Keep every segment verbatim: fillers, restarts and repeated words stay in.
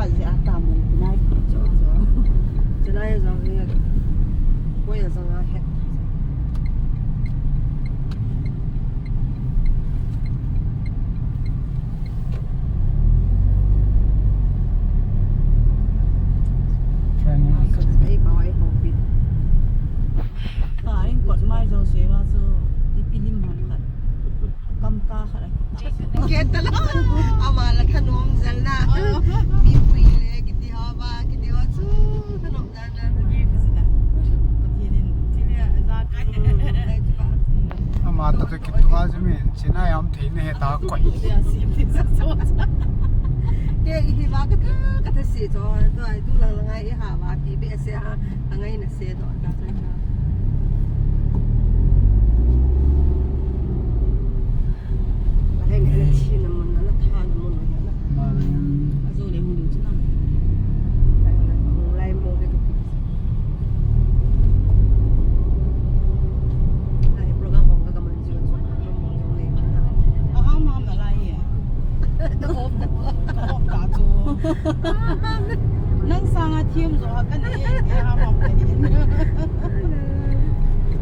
Aji ata mun pinai pi cho cho. Chulai jong hi. Koi a jong a het. Training. Ai, ka hoi ho pi. Ka in kot mai jo se wa so. Ipi lim ham khat. Kam ka khat a kita. Keta la. Ama la thanom jal na. Mi pui le kiti ho ba, kiti ho chu thanom jal na. Ama ta to kitu a jimi. China yam thei ne he ta koi. Ke hi ba ka ta, ka ta si to, to ai tu lang lang ai ha ba pi be se ha, angai na se to ta ta. Ba heng na chi na mun na tha na mun na. Marin. Azo le mun chu na. Lai mo ke. Ai, program hong ka kaman jun jun, program hong jong le man na. A, a, mam na lai e. Ka hop ta, ka hop ta chu. Nang sanga thiam jo a ka nei e, a, mam ka nei.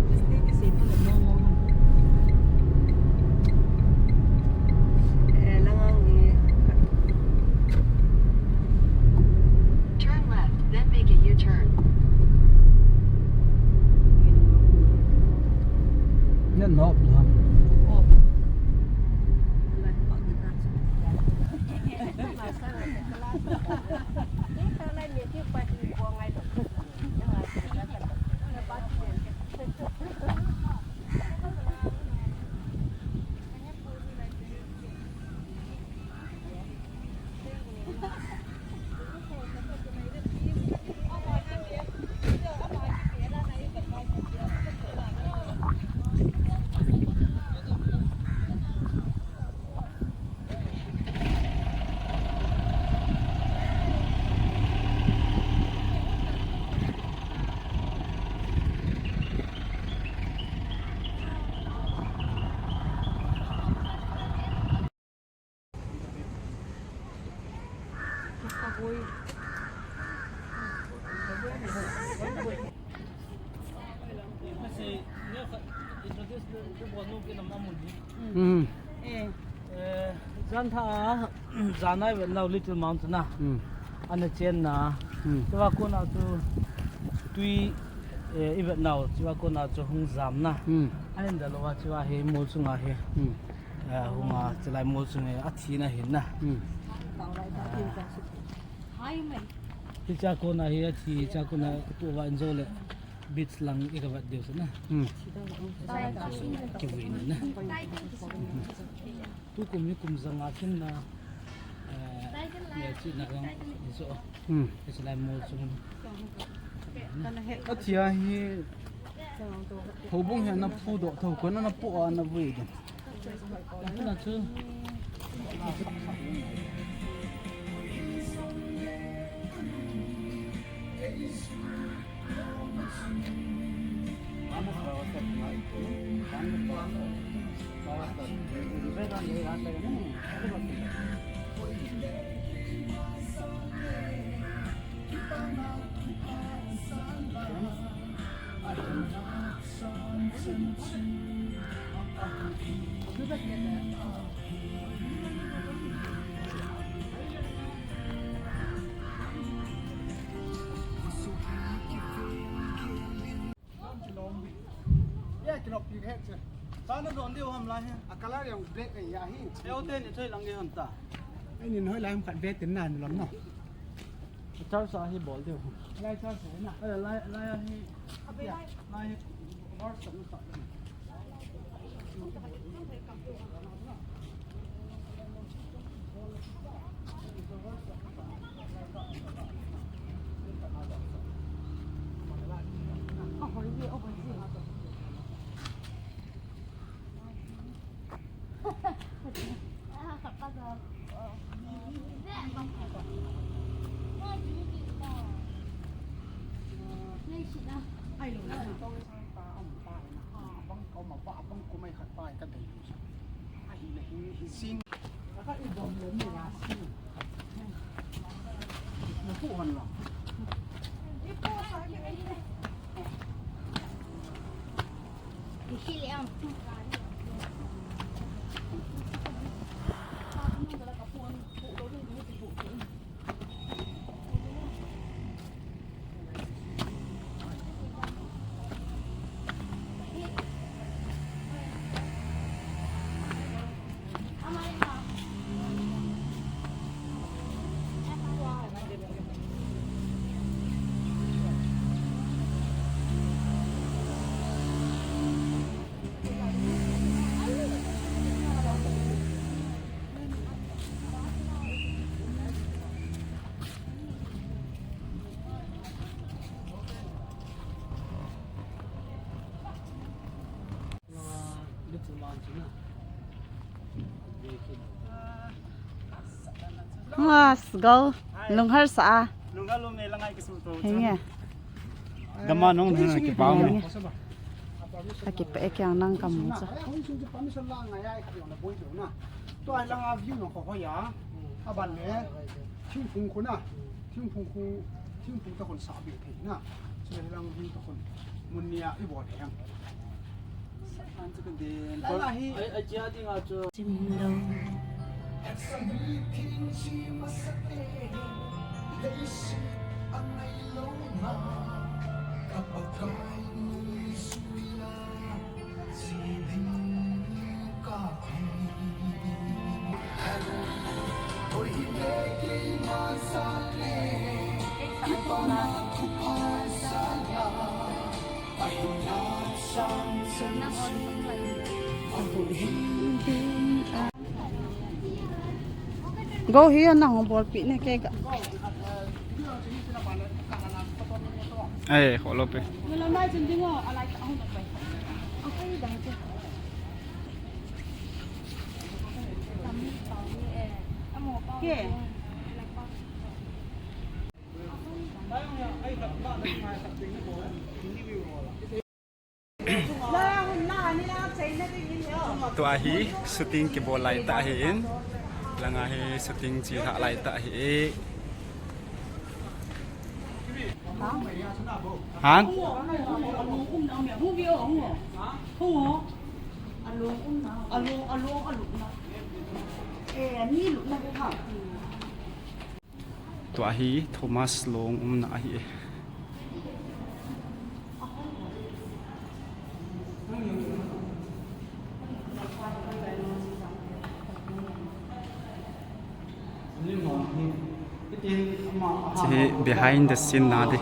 Just take a seat, no, no, no. Eh, lang ang e. Turn left, then make a U-turn. Yan nop lam. Hmm. Eh, jan tha, jan a i vet nau Little Mountain a. Hmm. Ana chen na. Hmm. Chua kona chu tui, eh, i vet nau, chua kona chu hung jam na. Hmm. Ahin da lou a chua hi mol chunga hi. Hmm. Eh, hung a, chulai mol chunga a thi na hin na. Hmm. Hicha kona hi a thi, hicha kona ka tu va in jo le beach lang i ka vat deu se na. Hmm. Ki vui na na. Tukum hi kum janga khin na, eh, ya chi na gang in so. Hmm. Hiche lai mol chung. A thi a hi houbung hi ana phu doh tho, kona na pu a na vui de. Ana chu. Ya, kilom pi het che. Sana don deu ham lai he. A color yang black e ya hi. Yo te ni thoi lang ge ham ta. Ai ni hoi lai ham khat ve tin na ni lom na. Char sa hi bol deu. Lai char sa na. Lai, lai hi. Lai hi. Verse sa na sa. Mas go, lungharsa a. Lunghar lom e, langai kisu to. Henge. Dama nong na kipau ne. Henge. Akipa e, kei nang kamu cha. Tua langa view nong ko hoya. Aban le. Thingphung khu na. Thingphung khu, thingphung ta khun sa be thei na. Chule lang view ta khun. Mun nia i bol em. Sa khan chu ka den. Lala hi. Ai, ai, chia ding a chu. Sim lo. Go hi, nang hung bolpi ne kei ka. Ai, kholo pe. Ke. Tua hi shooting kibol lai ta ahin. Langa hi shooting chi lha lai ta ahi. Han? Tua hi Thomas Long umna ahi e. Hiche hi behind the scene na di.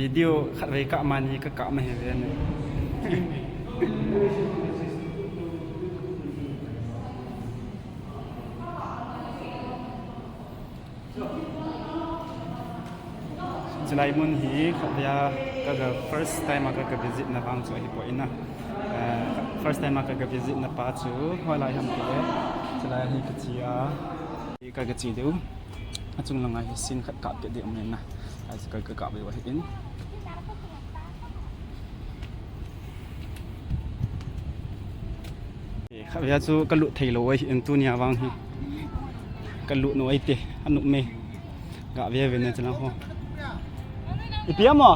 Video khatvei kah mani kakah ma hi ve ne. Chulai mun hi khatvei a kaga first time a kaga visit na vang chu ahipoi na. Eh, first time a kaga visit na pa chu hoilai ham tile. Chulai hi kache a. Kaga che diu. Achung langa hi scene khat kap kit ding um in na. Ahi chu ka, kakap u ahin. Eh, khatvei a chu kalut thei lou ahin tunia vang hi. Kalut nau ahi te, anop me. Gave ve ne chule ho. Ipi ham o?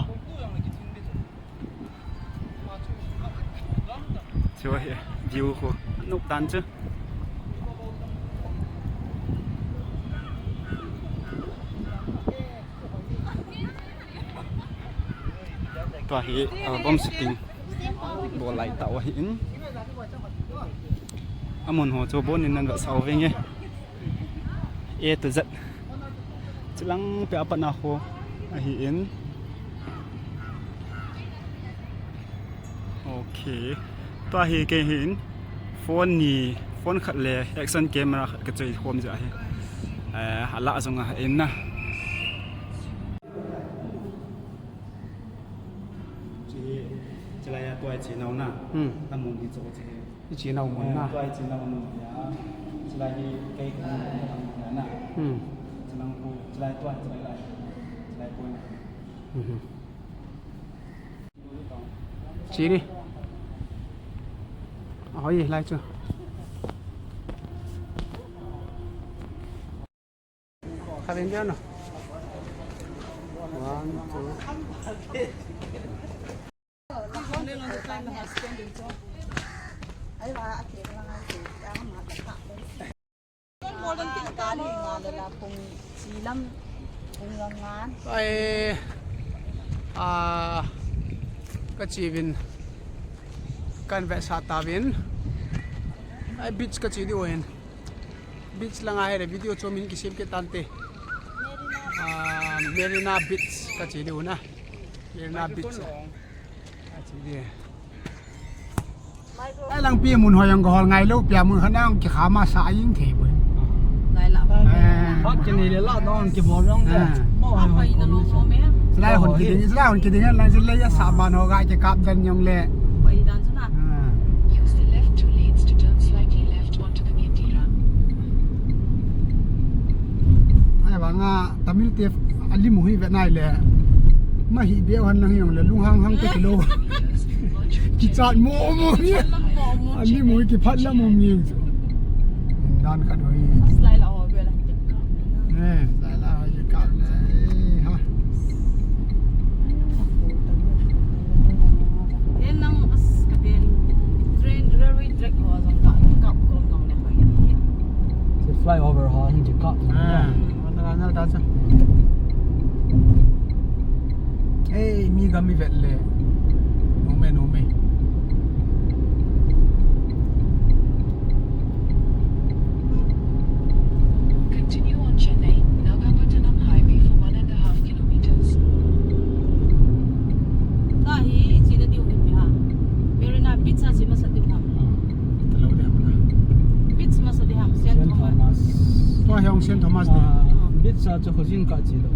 Chu hi view khu anop dan chu. Tua hi album shooting bol lai tau ahin. Amun ho chu bon in nan vetsah u venge. A to Z. Chulang peh a pat na ho ahin. Okay. Tua hi kei hin phone ni, phone khat le action camera khat ka choi khom jeh hi. Eh, ala jong a en na. Chi, chi lai a tua chi nau na. Hmm. Amun hi chu chi. I chi nau mun na. Eh, tua chi nau mun ya. Chi lai hi kei ka mun na. Hmm. Chi nang ku, chi lai tua, chi lai lai. Chi lai ku na. Mhm. Chi ni. Ahoi, lai chu. Kha veng veng na. One, two. Ai, ah, ka chi uvin, kan vetsah tauvin. Ai, beach ka chi diu hin. Beach langa hi le video chu min kisem kit tante. Ah, Marina Beach ka chi diu na. Marina Beach. Ka chi di. Ai lang pi mun hoi ang hol ngai lou, pia mun khat nang kikham a sa ing thei boi. Ngai la. Eh. Hot kini le la don kibol jong te. Eh. Mo hoi hoi ko lu so. Chulai hon kiding, chulai hon kiding lang chulai a sa ban ho ga kikap dan jong le. Pai dan chu na. Ah. Use the left two lanes to turn slightly left onto the main Tira. Ai vanga Tamil te a lim u hi ve nai le. Ma hi beu han lang jong le lunghang hang te kilo. Kichat mo mo ni. A lim u hi kiphat la mo mi chu. Dan khat hoi. Slide la ho be la. Eh, slide la ho ye kap le. Eh, ha. Ken nang as ka ben train railway track ho jong ka kap kom nong ne hoi. Si flyover ho hin kikap. Ah, wala na ta sa. Eh, mi gam mi vet le. Nome, nome. Continue on Chennai, Nagapattinam Highway for one and a half kilometers. Tahi, ichi na diu ni pi ha. Marina Beach a si masa diu ham. Ah, talo diu ham na. Beach masa diu ham, Saint Saint Thomas. Thomas. Tua hi hong Saint Thomas ni. Ah, beach a chu khojin ka chi lo.